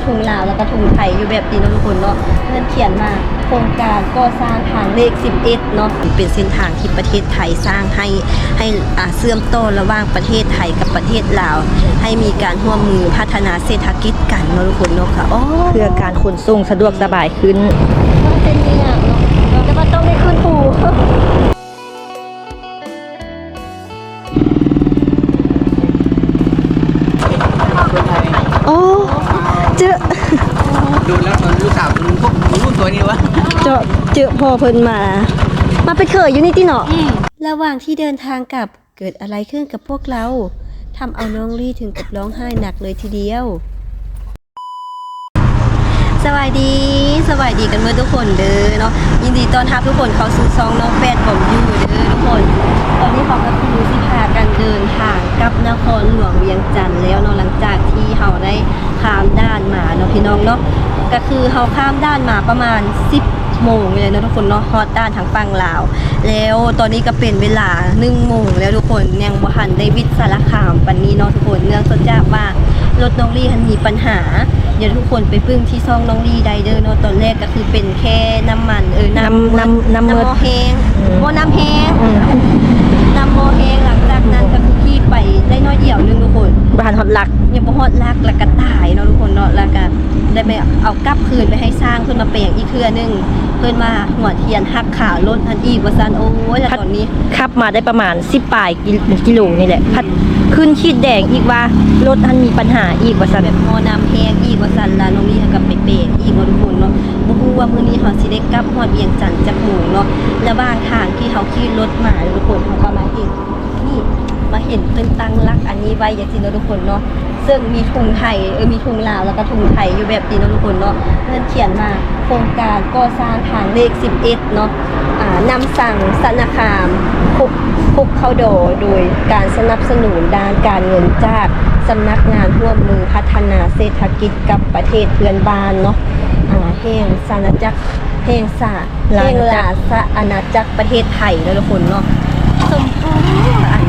ທຸງລາວ ແລ້ວກໍທຸງໄທຢູ່ແບບນີ້ເນາະທຸກຄົນເນາະ. ເພິ່ນຂຽນວ່າ ໂຄງການກໍ່ສ້າງທາງເລກສິບເອັດເນາະ ເປັນເສັ້ນທາງທີ່ປະເທດໄທສ້າງໃຫ້ ໃຫ້ ອ່າ ເຊື່ອມຕໍ່ລະຫວ່າງປະເທດໄທກັບປະເທດລາວ ໃຫ້ມີການຮ່ວມມືພັດທະນາເສດຖະກິດກັນເນາະທຸກຄົນເນາະ. ກໍ ໂອ້ ເພື່ອການຂົນສົ່ງສະດວກສະບາຍຂຶ້ນ. ເສັ້ນນີ້ງາມເນາະ ແຕ່ວ່າຕ້ອງໄດ້ຂຶ້ນພູ. ໂອ້ ເຈີ ໂດນແລ້ວ ຕອນລູກສາວ ພວກລຸ້ນຕົວນີ້ວະ ເຈີ ເຈີພໍ່ເພິ່ນມາ ມາເປັນເຂີຍຢູ່ນີ້ຕິເນາະ. ລະຫວ່າງທີ່ເດີນທາງກັບ ເກີດອະໄລຂຶ້ນກັບພວກເຮົາ ທຳເອົານ້ອງລີ້ເຖິງກັບຮ້ອງໄຫ້ໜັກເລີຍທີດຽວ. ສະບາຍດີ ສະບາຍດີກັນເບິດທຸກຄົນເດີເນາະ. ຍິນດີຕ້ອນຮັບທຸກຄົນເຂົ້າສູ່ຊ່ອງນ້ອງແຟດບອມຢູ່ເດີທຸກຄົນ. ຕອນນີ້ເຮົາກໍຄືຊິພາກັນເດີນທາງກັບນະຄອນຫຼວງວຽງຈັນແລ້ວເນາະ ຫຼັງຈາກທີ່ເຮົາໄດ້ຂ້າມດ່ານມາເນາະພີ່ນ້ອງເນາະ. ກໍຄືເຮົາຂ້າມດ່ານມາປະມານສິບໂມງນີ້ແຫຼະເນາະທຸກຄົນເນາະ ຮອດດ່ານທາງຝັ່ງລາວ. ແລ້ວຕອນນີ້ກໍເປັນເວລາໜຶ່ງໂມງແລ້ວທຸກຄົນ ຍັງບໍ່ທັນໄດ້ວິດສາລະຄາມປານນີ້ເນາະທຸກຄົນ ເນື່ອງຈາກວ່າລົດນ້ອງລີ້ຫັ້ນມີປັນຫາ. ດຽວທຸກຄົນໄປເບິ່ງທີ່ຊ່ອງນ້ອງລີ້ໄດ້ເດີເນາະ. ຕອນແລກກໍຄືເປັນແຄ່ນ້ຳມັນ ເອີ ນ້ຳ ນ້ຳ ນ້ຳ ນ້ຳໝົດ ໝໍ້ແຮງ ອືມ ບໍ່ ນ້ຳແຮງ ອືມ ນ້ຳໝໍ້ແຮງ. ຫຼັງຈາກນັ້ນກໍຄືຂີ່ໄປໄດ້ໜ້ອຍດຽວໜຶ່ງທຸກຄົນ ບໍ່ທັນຮອດຫຼັກ ຍັງບໍ່ຮອດຫຼັກ ແລ້ວກໍຕາຍເນາະທຸກຄົນເນາະ. ແລ້ວກໍ ໄດ້ໄປເອົາກັບຄືນໄປໃຫ້ຊ່າງເພິ່ນມາແປງອີກເທື່ອໜຶ່ງ ເພິ່ນວ່າຫົວທຽນຫັກຂາລົດຫັ້ນອີກວ່າຊັ້ນ. ໂອ້ຍ ແລ້ວຕອນນີ້ຂັບມາໄດ້ປະມານສິບປາຍກິໂລນີ້ແຫຼະ ພັດຂຶ້ນຂີດແດງອີກວ່າລົດຫັ້ນມີປັນຫາອີກວ່າຊັ້ນ ແບບໝໍ້ນ້ຳແຮງອີກວ່າຊັ້ນ. ລະນ້ອງລີ້ເຮົາກໍໄປແປງອີກເນາະທຸກຄົນເນາະ. ບໍ່ຮູ້ວ່າມື້ນີ້ເຮົາຊິໄດ້ກັບຮອດວຽງຈັນຈັກໂມງເນາະ. ລະຫວ່າງທາງທີ່ເຮົາຂີ່ລົດມາທຸກຄົນ ເຮົາກໍມາເຫັນ ນີ້ ມາເຫັນເພິ່ນຕັ້ງຫຼັກອັນນີ້ໄວ້ຈັ່ງຊີ້ເນາະທຸກຄົນເນາະ. ເຊິ່ງມີທຸງໄທ ເອີ ມີທຸງລາວ ແລ້ວກໍທຸງໄທຢູ່ແບບນີ້ເນາະທຸກຄົນເນາະ. ເພິ່ນຂຽນວ່າ ໂຄງການກໍ່ສ້າງທາງເລກສິບເອັດເນາະ ອາ ນ້ຳສັງ ຊະນະຄາມ ຄຸກ ຄຸກເຂົ້າດໍ ໂດຍການສະໜັບສະໜູນດ້ານການເງິນຈາກສຳນັກງານຮ່ວມມືພັດທະນາເສດຖະກິດກັບປະເທດເພື່ອນບ້ານເນາະ ອາ ແຫ່ງສານາຈັກ ແຫ່ງສາ ແຫ່ງລາຊະອານາຈັກປະເທດໄທເນາະທຸກຄົນເນາະ. ສົມພໍອັນ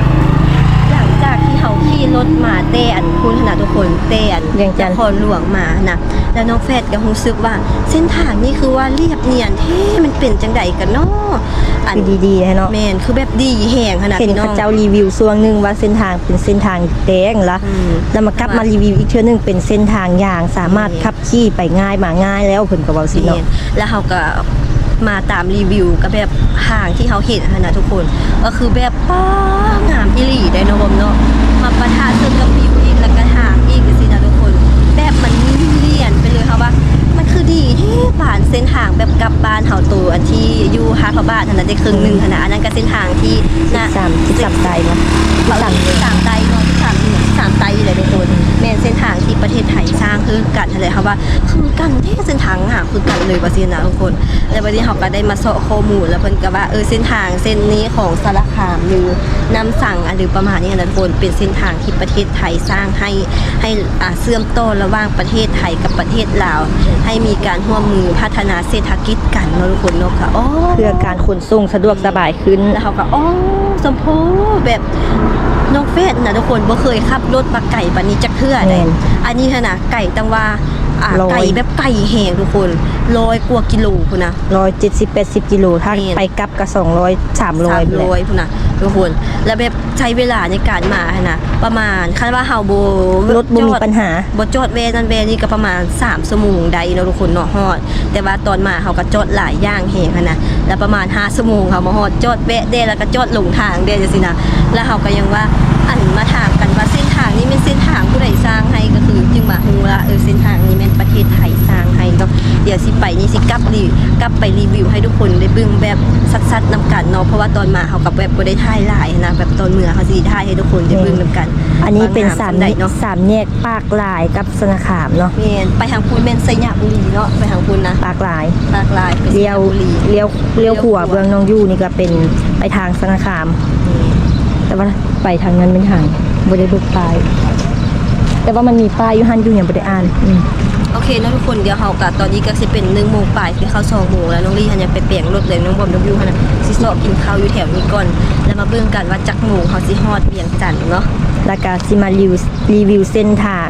ຫຼັງຈາກທີ່ເຮົາຂີ່ລົດມາແຕ່ອັນພຸ້ນຫັ້ນນະທຸກຄົນ ແຕ່ອັນ ວຽງຈັນ ນະຄອນຫຼວງມາຫັ້ນນະ ແລ້ວນ້ອງແຟດກໍຮູ້ສຶກວ່າເສັ້ນທາງນີ້ຄືວ່າລຽບນຽນແທ້ ມັນເປັນຈັ່ງໃດກັນເນາະ ອັນ ຄືດີໆແທ້ເນາະ. ແມ່ນ ຄືແບບດີແຮງຫັ້ນນະ ເຫັນເຂົາເຈົ້າຣີວິວຊ່ວງໜຶ່ງວ່າເສັ້ນທາງເປັນເສັ້ນທາງແດງລະ ອືມ ແລ້ວມາກັບມາຣີວິວອີກເທື່ອໜຶ່ງເປັນເສັ້ນທາງຢາງ ສາມາດ ແມ່ນ ຂັບ ຂີ່ໄປງ່າຍມາງ່າຍແລ້ວ ເພິ່ນກໍເວົ້າຊີ້ເນາະ. ແມ່ນ ແລ້ວເຮົາກໍມາຕາມຣີວິວ ກໍແບບທາງທີ່ເຮົາເຫັນຫັ້ນນະທຸກຄົນ ກໍຄືແບບ ປ້າ ງາມອີ່ຫຼີໄດ໋ເນາະບອມເນາະ. ມາປະທະເຊິ່ງກັບວິວອີກ ແລ້ວກໍທາງອີກຈັ່ງຊີ້ນະທຸກຄົນ ແບບມັນລຽນໄປເລີຍ. ເຮົາວ່າມັນຄືດີແທ້ ບານເສັ້ນທາງແບບກັບບ້ານເຮົາ ໂຕອັນທີ່ຢູ່ທ່າພະບາດຫັ້ນນະ ໄດ້ເຄິ່ງໜຶ່ງຫັ້ນນະ. ອືມ ອັນນັ້ນກໍເສັ້ນທາງທີ່ ສິບສາມ ສິບສາມໄຕເນາະ ສິບສາມ ສິບສາມໄຕເນາະ ສິບສາມເໜືອ ສິບສາມໃຕ້ນີ້ແຫຼະທຸກຄົນ. ແມ່ນເສັ້ນທາງທີ່ປະເທດໄທສ້າງຄືກັນຫັ້ນແຫຼະ ເຮົາວ່າຄືກັນແທ້ ເສັ້ນທາງງາມຄືກັນເລີຍວ່າຊີ້ນະທຸກຄົນ. ແລ້ວບັດນີ້ເຮົາກໍໄດ້ມາເຊາະຂໍ້ມູນ ແລ້ວເພິ່ນກໍວ່າ ເອີ ເສັ້ນທາງເສັ້ນນີ້ຂອງສາລະຄາມ ຫຼື ນ້ຳສັງ ອາ ຫຼື ປະມານນີ້ຫັ້ນນະທຸກຄົນ ເປັນເສັ້ນທາງທີ່ປະເທດໄທສ້າງໃຫ້ ໃຫ້ ອ່າ ເຊື່ອມຕໍ່ລະຫວ່າງປະເທດໄທກັບປະເທດລາວ ໃຫ້ມີການຮ່ວມມືພັດທະນາເສດຖະກິດກັນເນາະທຸກຄົນເນາະ. ກໍ ໂອ້ ເພື່ອການຂົນສົ່ງສະດວກສະບາຍ ຂຶ້ນ ແລ້ວເຮົາກໍ ອໍ ສົມໂພ ແບບນ້ອງແຟດນະທຸກຄົນ ບໍ່ເຄີຍຂັບລົດມາໄກປານນີ້ຈັກເທື່ອໃດ໋. ແມ່ນ ອັນນີ້ຫັ້ນນະ ໄກຕັ້ງວ່າ ອ່າ ຮ້ອຍ ໄກແບບໄກແຮງທຸກຄົນ ຮ້ອຍກວ່າກິໂລພຸ້ນນະ ຮ້ອຍເຈັດສິບ ແປດສິບກິໂລ ຖ້າ ແມ່ນ ໄປກັບກໍສອງຮ້ອຍ ສາມຮ້ອຍ ສາມຮ້ອຍພຸ້ນນະທຸກຄົນ. ແລ້ວແບບໃຊ້ເວລາໃນການມາຫັ້ນນະ ປະມານ ຄັນວ່າເຮົາບໍ່ ລົດບໍ່ມີ ຈອດ ບັນຫາ ບໍ່ຈອດແວ່ນັ້ນແວ່ນີ້ກໍປະມານສາມຊົ່ວໂມງໄດ້ເນາະທຸກຄົນເນາະ ຮອດ. ແຕ່ວ່າຕອນມາເຮົາກໍຈອດຫຼາຍຢ່າງແຮງຫັ້ນນະ ແລ້ວປະມານຫ້າຊົ່ວໂມງເຮົາມາຮອດ ຈອດແວະແດ່ ແລ້ວກໍຈອດຫຼົງທາງແດ່ຈັ່ງຊີ້ນະ. ແລ້ວເຮົາກໍຍັງວ່າ ອັນ ມາຖາມກັນວ່າເສັ້ນທາງນີ້ແມ່ນເສັ້ນທາງຜູ້ໃດສ້າງໃຫ້ ກໍຄືຈຶ່ງມາຮູ້ວ່າ ເອີ ເສັ້ນທາງນີ້ແມ່ນປະເທດໄທສ້າງໃຫ້ເນາະ. ດຽວຊິໄປນີ້ຊິກັບຣີ ກັບໄປຣີວິວໃຫ້ທຸກຄົນໄດ້ເບິ່ງແບບຊັດໆນຳກັນເນາະ ເພາະວ່າຕອນມາເຮົາກໍແບບບໍ່ໄດ້ຖ່າຍຫຼາຍຫັ້ນນະ ແບບຕອນເມືອເຮົາຊິຖ່າຍໃຫ້ທຸກຄົນໄດ້ເບິ່ງນຳກັນ. ແມ່ນ ອັນນີ້ເປັນສາມແຍກ ສາມແຍກປາກລາຍກັບຊະນະຄາມເນາະ. ແມ່ນ ໄປທາງພຸ້ນແມ່ນໄຊຍະບູລີເນາະ ໄປທາງພຸ້ນນະ ປາກລາຍ ປາກລາຍ ໄປໄຊຍະບູລີ ລ້ຽວ ລ້ຽວ ລ້ຽວຂວາເບື້ອງນ້ອງຢູ່ນີ້ກໍເປັນໄປທາງຊະນະຄາມ. ແມ່ນ ແຕ່ວ່າໄປທາງນັ້ນແມ່ນທາງ ບໍ່ໄດ້ເບິ່ງປ້າຍ ແຕ່ວ່າມັນມີປ້າຍຢູ່ຫັ້ນຢູ່ ຍັງບໍ່ໄດ້ອ່ານ. ອືມ ໂອເຄເນາະທຸກຄົນ ດຽວເຮົາກໍ ຕອນນີ້ກໍຊິເປັນໜຶ່ງໂມງປາຍ ຊິເຂົ້າສອງໂມງແລ້ວ ນ້ອງລີ້ຫັ້ນຍັງໄປແປງລົດເລີຍ ນ້ອງບອມນ້ອງຢູ່ຫັ້ນນະ ຊິເຊາະກິນເຂົ້າຢູ່ແຖວນີ້ກ່ອນ ແລ້ວມາເບິ່ງກັນວ່າຈັກໂມງເຮົາຊິຮອດວຽງຈັນເນາະ ແລ້ວກໍຊິມາຣີ ຣີວິວເສັ້ນທາງ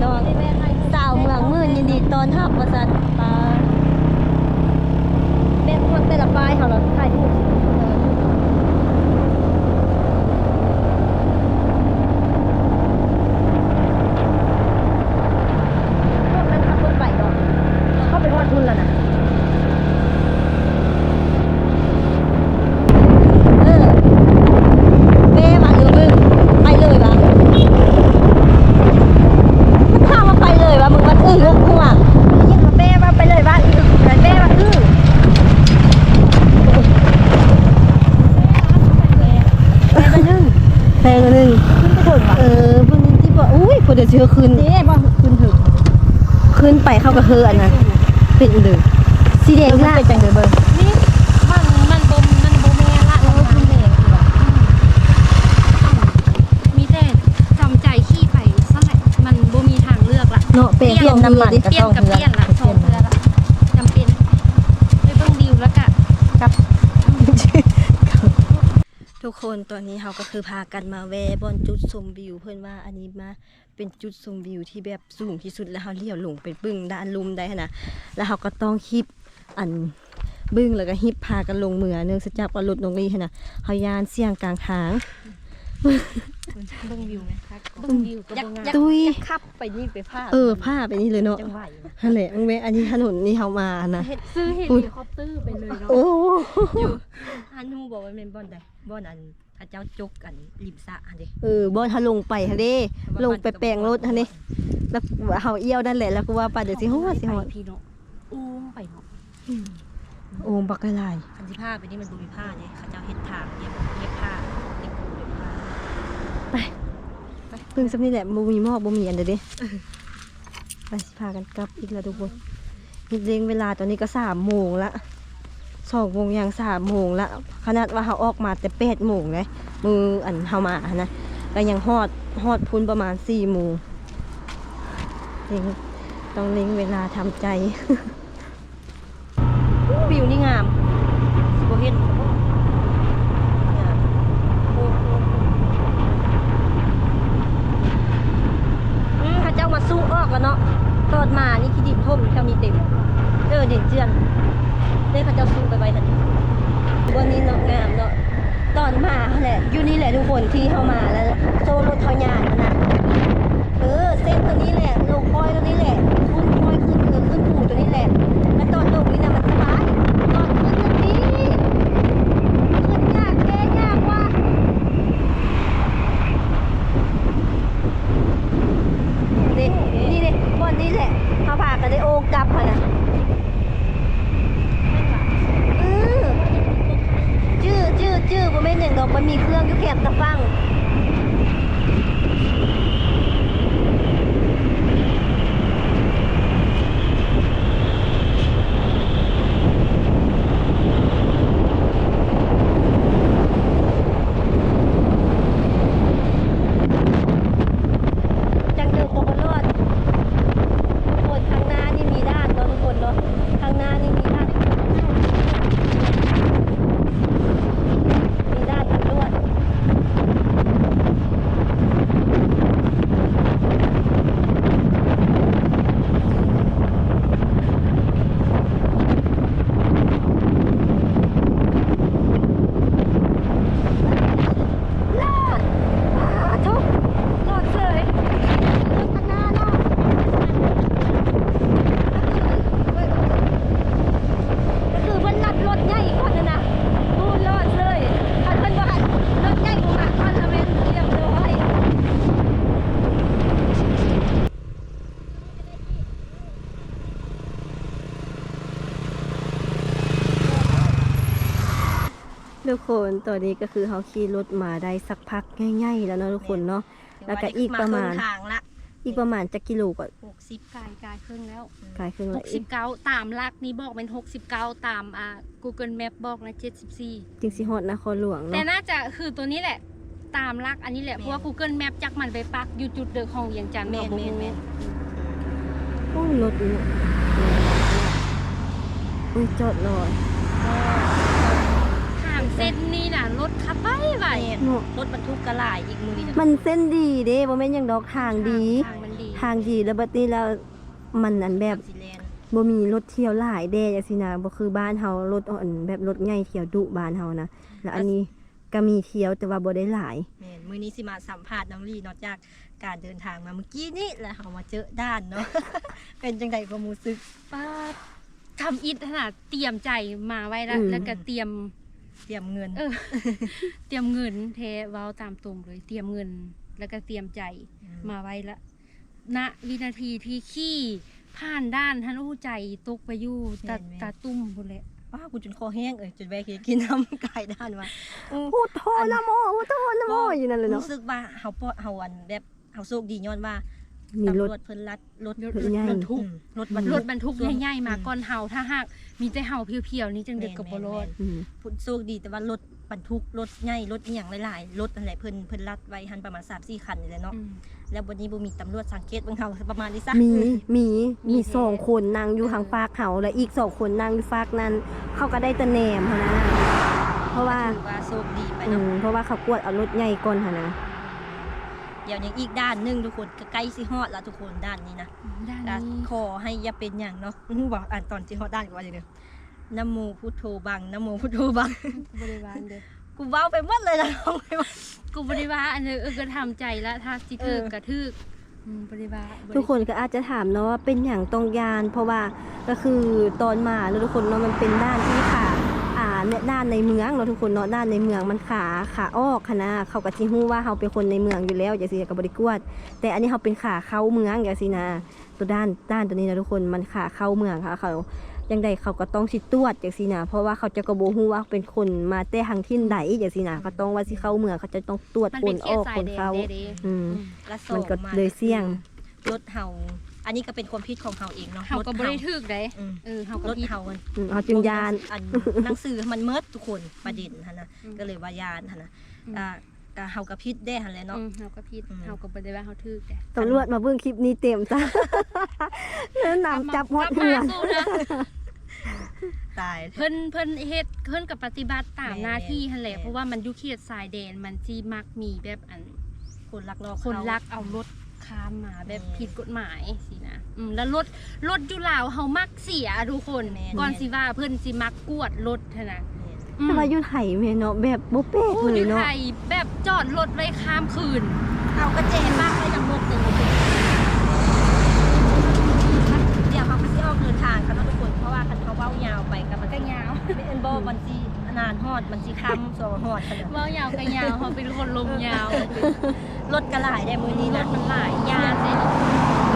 ເນາະ ສາວເມືອງໝື່ນຍິນດີຕ້ອນຮັບວ່າຊັ້ນ. ປາ ແມ່ນຮອດແຕ່ລະປ້າຍເຮົາລະຖ່າຍຮູບ. ພວກນັ້ນຂັບລົດໄປເນາະ ເຂົາໄປຮອດພຸ້ນແລ້ວນະ. ເອີ ແປວ່າ ເອີ ເບິ່ງ ໄປເລີຍວ່າ ມັນຖາມວ່າໄປເລີຍວ່າ ມຶງມັນອຶຫວງ ໄດ້ຍິນວ່າແປວ່າໄປເລີຍວ່າ ອຶ ແປວ່າອຶ ແປວ່າໜຶ່ງ ແປວ່າໜຶ່ງ ຂຶ້ນໄປເຖິງວ່າ ເອີ ເບິ່ງນີ້ຕິ ບໍ່ ອຸ້ຍ ພໍດຽວຊິເຮີຂຶ້ນ ເດ້ບໍ່ ຂຶ້ນເຖິງ ຂຶ້ນໄປເຂົາກໍເຮີອັນນັ້ນ ເປັນເດີ ສີແດງ ມັນ ລະ ເປັນຈັ່ງໃດເບິ່ງ ນີ້ ມັນ ມັນບໍ່ ມັນບໍ່ແມ່ນລະ ເອີ ມັນແດງຄືວ່າ ອືມ ມີແຕ່ຈຳໃຈຂີ່ໄປຊັ້ນແຫຼະ ມັນບໍ່ມີທາງເລືອກລະເນາະ ປ່ຽນນ້ຳມັນ ປ່ຽນກໍປ່ຽນລະ ສອງເທື່ອລະ ຈຳເປັນ ໄປເບິ່ງວິວລະກະກັບ. ທຸກຄົນ ຕອນນີ້ເຮົາກໍຄືພາກັນມາແວ່ບ່ອນຈຸດຊົມວິວ ເພິ່ນວ່າອັນນີ້ມາ ເປັນຈຸດຊົມວິວທີ່ແບບສູງທີ່ສຸດ ແລ້ວເຮົາຫຼຽວລົງໄປເບິ່ງດ້ານລຸ່ມໄດ້ຫັ້ນນະ ແລ້ວເຮົາກໍຕ້ອງຄີບ ອັນ ບຶ້ງ ແລ້ວກໍຮີບພາກັນລົງເມືອ ເນື່ອງຈາກວ່າລົດນ້ອງລີຫັ້ນນະ ເຮົາຢ້ານສ່ຽງກາງທາງ. ເບິ່ງວິວແມ່ນຄັກ ເບິ່ງວິວກໍບໍ່ງາມ ຢາກ ຢາກຂັບໄປນີ້ໄປພາ ເອີ ພາໄປນີ້ເລີຍເນາະ ຈັ່ງຫວະ ຫັ້ນແຫຼະ ເບິ່ງແມ່ ອັນນີ້ຖະໜົນນີ້ເຮົາມານະ ເຮັດ ຊື້ເຮລິຄອບເຕີໄປເລີຍເນາະ. ໂອ້ ຢູ່ ອັນ ຮູ້ບໍ່ວ່າແມ່ນບ່ອນໃດ ບ່ອນອັນ ເຂົາເຈົ້າຈົກອັນລິມສະຫັ້ນເດ້ ເອີ ບ່ອນເຮົາລົງໄປຫັ້ນເດ້ ລົງໄປແປງລົດຫັ້ນເດ້ ແລ້ວເຮົາອ່ຽວນັ້ນແຫຼະ ແລ້ວກໍວ່າໄປ ດຽວຊິຮອດ ຊິຮອດ ໂອງໄປເນາະ ໂອງບັກຫຼາຍ ຄັນຊິພາໄປນີ້ມັນບໍ່ມີພາເດ້ ເຂົາເຈົ້າເຮັດທາງ ເຮັດ ເຮັດພາ ເຮັດພູເຮັດພາ ໄປ ໄປ ເບິ່ງສ່ຳນີ້ແຫຼະ ບໍ່ມີໝອກ ບໍ່ມີອັນໃດເດ້ ໄປ ຊິພາກັນກັບອີກແລ້ວທຸກຄົນ ເຮັດເລັ່ງເວລາ ຕອນນີ້ກໍສາມໂມງລະ ສອງໂມງຍ່າງສາມໂມງລະ ຂະໜາດວ່າເຮົາອອກມາແຕ່ແປດໂມງເດ້ ມື້ອັນເຮົາມາຫັ້ນນະ ກໍຍັງຮອດ ຮອດພຸ້ນປະມານສີ່ໂມງ ເລັ່ງ ຕ້ອງເລັ່ງເວລາ ທຳໃຈ. ໂອ້ ວິວນີ້ງາມ ຊິບໍ່ເຫັນບໍ່ ງາມ ໂອ້ ໂອ້ ໂອ້ ອືມ ເຂົາເຈົ້າມາສູອອກແລ້ວເນາະ ຕອນມານີ້ຂີ້ດິນຖົມຢູ່ແຖວນີ້ເຕັມ ເອີ ດິນເຈື່ອນ ເດ້ ເຂົາເຈົ້າສູໄປໄວ້ຫັ້ນ ບ່ອນນີ້ເນາະ ງາມເນາະ ຕອນມາຫັ້ນແຫຼະ ຢູ່ນີ້ແຫຼະທຸກຄົນ ທີ່ເຮົາມາແລ້ວ ໂສ້ລົດເຮົາຍ່າງຫັ້ນນະ. ເອີ ເສັ້ນຕົວນີ້ແຫຼະ ລົງຄອຍຕົວນີ້ແຫຼະ ຂຶ້ນຄອຍຂຶ້ນ ເອີ ຂຶ້ນພູຕົວນີ້ແຫຼະ ແລ້ວຕອນລົງນີ້ນະມັນສະບາຍ ຕອນຂຶ້ນນີ້ ຂຶ້ນຍາກແທ້ຍາກວ່າ ເດ້ ນີ້ເດ້ ບ່ອນນີ້ແຫຼະ ເຮົາພາກັນໄດ້ໂອງກັບຫັ້ນນະ. ອື ຈື່ ຈື່ ຈື່ ບໍ່ແມ່ນຫຍັງດອກ ມັນມີເຄື່ອງຢູ່ແຄມຕາຝັ່ງ. ຈັ່ງເດີບໍ່ລອດ ທຸກຄົນ ທາງໜ້ານີ້ມີດ່ານເນາະ ທຸກຄົນເນາະ ທາງໜ້ານີ້ມີດ່ານ ມີດ່ານຕຳຫຼວດ. ລອດ! ປາໂທ້! ລອດເສີຍ! ລົດທາງໜ້າລອດ! ກໍຄືເພິ່ນລັດລົດໃຫຍ່ກ່ອນຫັ້ນນະ ໂອ້ ລອດເສີຍ! ຄັນເພິ່ນບໍ່ໃຫ້ລົດໃຫຍ່ບໍ່ມາກ່ອນລະແມ່ນຮຽບຮ້ອຍ. ທຸກຄົນ ຕອນນີ້ກໍຄືເຮົາຂີ່ລົດມາໄດ້ສັກພັກໃຫຍ່ໆແລ້ວເນາະທຸກຄົນເນາະ ແລ້ວກໍອີກປະມານ ມາເຄິ່ງທາງລະ ອີກປະມານຈັກກິໂລກໍ ຫົກສິບ ກາຍ ກາຍເຄິ່ງແລ້ວ ກາຍເຄິ່ງແລ້ວ ຫົກສິບເກົ້າ ຕາມຫຼັກນີ້ບອກແມ່ນຫົກສິບເກົ້າ ຕາມ ອ່າ Google Map ບອກນະ ເຈັດສິບສີ່ ຈຶ່ງຊິຮອດນະຄອນຫຼວງເນາະ ແຕ່ໜ້າຈະຄືໂຕນີ້ແຫຼະ ຕາມຫຼັກອັນນີ້ແຫຼະ ແມ່ນ ເພາະວ່າ Google Map ຈັກມັນໄປປັກຢູ່ຈຸດເດີຂອງວຽງຈັນ ແມ່ນ ເຮົາບໍ່ຮູ້ ແມ່ນ ໂອ້ ລົດນີ້ ໂອ້ຍ ຈອດລໍ ທາງເສັ້ນນີ້ນະ ລົດຂັບໄວໆ ແມ່ນ ເນາະ ລົດບັນທຸກກໍຫຼາຍອີກມື້ນີ້ ມັນເສັ້ນດີເດ້ ບໍ່ແມ່ນຫຍັງດອກ ທາງດີ ທາງມັນດີ ທາງດີ ແລ້ວບັດນີ້ແລ້ວມັນອັນແບບ ມັນຊິແລ່ນ ບໍ່ມີລົດທ່ຽວຫຼາຍແດ່ຈັ່ງຊີ້ນະ ບໍ່ຄືບ້ານເຮົາ ລົດອັນແບບລົດໃຫຍ່ທ່ຽວດຸບ້ານເຮົານະ ແລ້ວອັນນີ້ ກໍມີທ່ຽວແຕ່ວ່າບໍ່ໄດ້ຫຼາຍ. ແມ່ນ ມື້ນີ້ຊິມາສຳພາດນ້ອງລີ ນອກຈາກການເດີນທາງມາມື້ກີ້ນີ້ ແລ້ວເຮົາມາເຈີດ່ານເນາະ ເປັນຈັ່ງໃດຄວາມຮູ້ສຶກ? ປາດ ທຳອິດຫັ້ນນະ ຕຽມໃຈມາໄວ້ລະ ອືມ ແລ້ວກໍຕຽມ ຕຽມເງິນ ເອີ ຕຽມເງິນແທ້ ເວົ້າຕາມຕົງເລີຍ ຕຽມເງິນ ແລ້ວກໍຕຽມໃຈ ອືມ ມາໄວ້ລະ. ນະວິນາທີທີ່ຂີ່ຜ່ານດ່ານຫັ້ນ ໂອ້ ໃຈຕົກໄປຢູ່ຕາ ແມ່ນໆ ຕາຕຸ່ມພຸ້ນແຫຼະ. ວ້າ ກູຈົນຄໍແຫ້ງເອີຍ ຈົນແວ່ກິນນ້ຳກາຍດ່ານວ່າ ໂອ້ ພຸດໂທ ນະໂມ ພຸດໂທ ນະໂມ ຢູ່ນັ້ນແຫຼະເນາະ. ຮູ້ສຶກວ່າເຮົາປອດ ເຮົາອັນແບບ ເຮົາໂຊກດີຍ້ອນວ່າ ມີລົດ ຕຳຫຼວດເພິ່ນລັດ ລົດ ລົດໃຫຍ່ ບັນທຸກ ອືມ ລົດບັນທຸກ ລົດບັນທຸກໃຫຍ່ໆ ມາ ອືມ ກ່ອນເຮົາ ຖ້າຫາກມີແຕ່ເຮົາພຽວໆນີ້ ຈັ່ງໃດກໍບໍ່ລອດ. ແມ່ນໆໆ ອືມ ໂຊກດີແຕ່ວ່າລົດບັນທຸກ ລົດໃຫຍ່ ລົດອີ່ຫຍັງຫຼາຍໆ ລົດຫັ້ນແຫຼະ ເພິ່ນ ເພິ່ນລັດໄວ້ຫັ້ນປະມານສາມສີ່ຄັນນີ້ແຫຼະເນາະ. ອືມ ແລ້ວບັດນີ້ບໍ່ມີຕຳຫຼວດສັງເກດເບິ່ງເຮົາປະມານນີ້ຊະ. ມີ ມີ ມີ ມີ ມີແທ້ ມີສອງຄົນນັ່ງຢູ່ ເອີ ທາງຟາກເຮົາ ແລະ ອີກສອງຄົນນັ່ງຢູ່ຟາກນັ້ນ ເຂົາກໍໄດ້ແຕ່ແນມຫັ້ນນະ ເພາະວ່າ ກໍຖືວ່າໂຊກດີໄປເນາະ. ອືມ ເພາະວ່າເຂົາກວດເອົາລົດໃຫຍ່ກ່ອນຫັ້ນນະ. ດຽວຍັງອີກດ່ານໜຶ່ງທຸກຄົນ ກໍໃກ້ຊິຮອດລະທຸກຄົນ ດ່ານນີ້ນະ. ອືມ ດ່ານນີ້ ກໍຂໍໃຫ້ຢ່າເປັນຫຍັງເນາະ. ຮູ້ບໍ່ ອັນຕອນຊິຮອດດ່ານກໍວ່າຈັ່ງໃດ? ນະໂມພຸດໂທບັງ ນະໂມພຸດໂທບັງ. ກູບໍ່ໄດ້ວ່າອັນເດີ ກູເວົ້າໄປໝົດເລີຍນະ ກູບໍ່ໄດ້ວ່າອັນເດີ. ເອີ ກໍທຳໃຈລະ ຖ້າຊິຖືກ ເອີ ກໍຖືກ. ອືມ ບໍ່ໄດ້ວ່າ ບໍ່ໄດ້ ທຸກຄົນກໍອາດຈະຖາມເນາະວ່າເປັນຫຍັງຕ້ອງຢ້ານ ເພາະວ່າກໍຄືຕອນມາເນາະທຸກຄົນເນາະ ມັນເປັນດ່ານທີ່ຂາ ອ່າ ດ່ານໃນເມືອງເນາະທຸກຄົນເນາະ ດ່ານໃນເມືອງມັນຂາ ຂາອອກຫັ້ນນະ ເຂົາກໍຊິຮູ້ວ່າເຮົາເປັນຄົນໃນເມືອງຢູ່ແລ້ວຈັ່ງຊີ້ ກໍບໍ່ໄດ້ກວດ. ແຕ່ອັນນີ້ເຮົາເປັນຂາເຂົ້າເມືອງຈັ່ງຊີ້ນະ. ໂຕດ່ານ ດ່ານໂຕນີ້ນະທຸກຄົນ ມັນຂາເຂົ້າເມືອງ ເຂົາ ເຂົາຈັ່ງໃດເຂົາກໍຕ້ອງຊິຕວດຈັ່ງຊີ້ນະ ເພາະວ່າເຂົາເຈົ້າກໍບໍ່ຮູ້ວ່າເປັນຄົນມາແຕ່ທາງຖິ່ນໃດຈັ່ງຊີ້ນະ ກໍຕ້ອງວ່າຊິເຂົ້າເມືອງ ເຂົາເຈົ້າຕ້ອງຕວດຄົນອອກຄົນເຂົ້າ. ອືມ ມັນເປັນເຂດຊາຍແດນເດ້. ອືມ ແລ້ວສອງ ມັນກໍເລີຍສ່ຽງ ລົດເຮົາ ອັນນີ້ກໍເປັນຄວາມຜິດຂອງເຮົາເອງເນາະ ເຮົາກໍບໍ່ໄດ້ຖືກໃດ. ອືມ ເອີ ເຮົາກໍຜິດ ລົດເຮົາ ອືມ ເຮົາຈຶ່ງຢ້ານ ອັນໜັງສືມັນໝົດທຸກຄົນ ປະເດັນຫັ້ນນະ ອືມ ກໍເລີຍວ່າຢ້ານຫັ້ນນະ. ອືມ ກໍ ກໍເຮົາກໍຜິດແດ່ຫັ້ນແຫຼະເນາະ. ອືມ ເຮົາກໍຜິດ ອືມ ເຮົາກໍບໍ່ໄດ້ວ່າເຮົາຖືກແດ່. ຕຳຫຼວດມາເບິ່ງຄລິບນີ້ເຕັມຊະ ນຳຈັບຮອດເຮືອນ ຕາຍ ເພິ່ນ ເພິ່ນເຮັດ ເພິ່ນກໍປະຕິບັດຕາມໜ້າທີ່ຫັ້ນແຫຼະ. ແມ່ນໆ ເພາະວ່າມັນຢູ່ເຂດຊາຍແດນ ມັນຊິມັກມີແບບອັນ ຄົນລັກລອບ ຄົນລັກເອົາລົດຂ້າມມາແບບ ແມ່ນ ຜິດກົດໝາຍຊີ້ນະ. ອືມ ແລ້ວລົດ ລົດຢູ່ລາວເຮົາມັກເສຍທຸກຄົນ. ແມ່ນໆ ກ່ອນຊິວ່າເພິ່ນຊິມັກກວດລົດຫັ້ນນະ. ແມ່ນ ອືມ ແຕ່ວ່າຢູ່ໄທແມ່ນເນາະ ແບບບໍ່ແປກເລີຍເນາະ. ໂອ້ ຢູ່ໄທແບບຈອດລົດໄວ້ຄ້າງຄືນ ເອົາກະແຈປະໄວ້ນຳລົດເລີຍ. ດຽວເຮົາກໍຊິອອກເດີນທາງກັນເນາະທຸກຄົນ ເພາະວ່າຄັນເຮົາເວົ້າຍາວໄປກໍມັນ ກໍຍາວ ແມ່ນບໍ່ ມັນຊິ ນານຮອດ ມັນຊິຄ່ຳ ສອງຮອດ ເວົ້າຍາວກໍຍາວ ເຮົາເປັນຄົນລົມຍາວ. ລົດກໍຫຼາຍເດ້ມື້ນີ້ນະ ລົດມັນຫຼາຍ ຢ້ານເດ້. ໂອ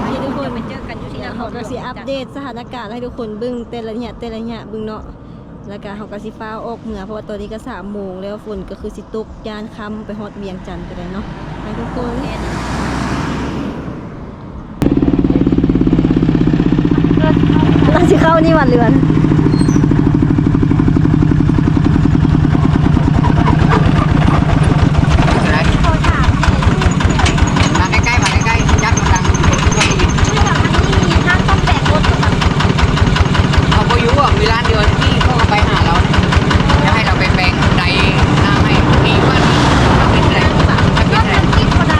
ເຄທຸກຄົນ ໄປເຈີກັນຢູ່ທີ່ນະຄອນຫຼວງ ເຮົາກໍຊິອັບເດດສະຖານະການໃຫ້ທຸກຄົນເບິ່ງແຕ່ລະໄລຍະ ແຕ່ລະໄລຍະເບິ່ງເນາະ. ແລ້ວກໍເຮົາກໍຊິຟ້າວອອກເມືອ ເພາະວ່າຕອນນີ້ກໍສາມໂມງແລ້ວ ຝົນກໍຄືຊິຕົກ ຢ້ານຄ່ຳ ໄປຮອດວຽງຈັນກໍໄດ້ເນາະ ໃຫ້ທຸກຄົນ. ລາວຊິເຂົ້ານີ້ວັດເຫຼືອນ ມາໃກ້ໆ ມາໃກ້ໆ ຈັບກຳລັງ ເຂົາບໍ່ຢູ່ ມີຮ້ານດຽວທີ່ເຂົາກໍໄປຫາລາວ ຈະໃຫ້ລາວໄປແປງໃດ ນ້ຳໃຫ້ ນີ້ ບ້ານນີ້ ຈະເປັນໃດ ຈະເປັນໃດ